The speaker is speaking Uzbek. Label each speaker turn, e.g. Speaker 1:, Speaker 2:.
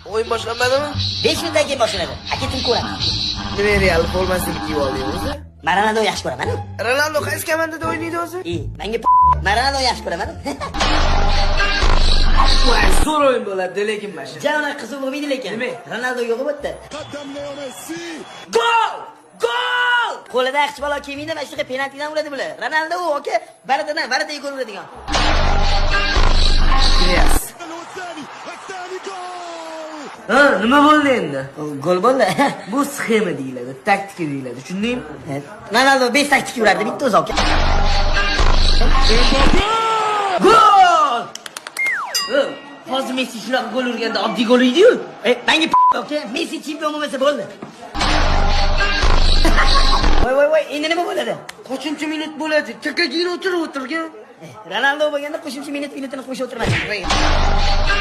Speaker 1: O'yin boshlanmadimi?
Speaker 2: 5 minutdan keyin boshlanadi. Aka, kim ko'raman?
Speaker 1: Nima, Real formasini kiyib olding o'zi?
Speaker 2: Man Ronaldo yaxshi ko'raman.
Speaker 1: Ronaldo qaysi komandada o'ynaydi o'zi?
Speaker 2: E, menga man Ronaldo yaxshi ko'raman.
Speaker 1: Voy, zo'r o'yin bo'ladi, lekin mana shu.
Speaker 2: Jana qiziq bo'lmaydi lekin.
Speaker 1: Nima?
Speaker 2: Ronaldo yo'q bu yerda.
Speaker 3: قدم ليو ميسي.
Speaker 1: Gol! Gol!
Speaker 2: Qo'lida hech balo kelmaydi, mana shunaqa penaltidan uradi bular. Ronaldo u aka, varatadan varataga gol uradigan.
Speaker 1: Yes.
Speaker 3: والثاني، الثاني، جول!
Speaker 1: Ha, nima bo'ldi endi?
Speaker 2: Gol bo'ldi.
Speaker 1: Bu sxema deyiladi, taktika deyiladi. Tushundingmi?
Speaker 2: Ronaldo 5 taktika urardi bitta o'zi aka.
Speaker 1: Gol! Ha, hozir Messi shunaqa gol urganda oddiy gol edi-yu.
Speaker 2: E, menga aka, Messi chempion bo'lmasa bo'ldi. Voy voy voy, endi nima bo'ladi?
Speaker 1: Qo'shimcha minut bo'ladi. Takagina o'tirib o'tirgan.
Speaker 2: Ronaldo bo'lganda qo'shimcha minut minutini qo'shib o'tirmaydi.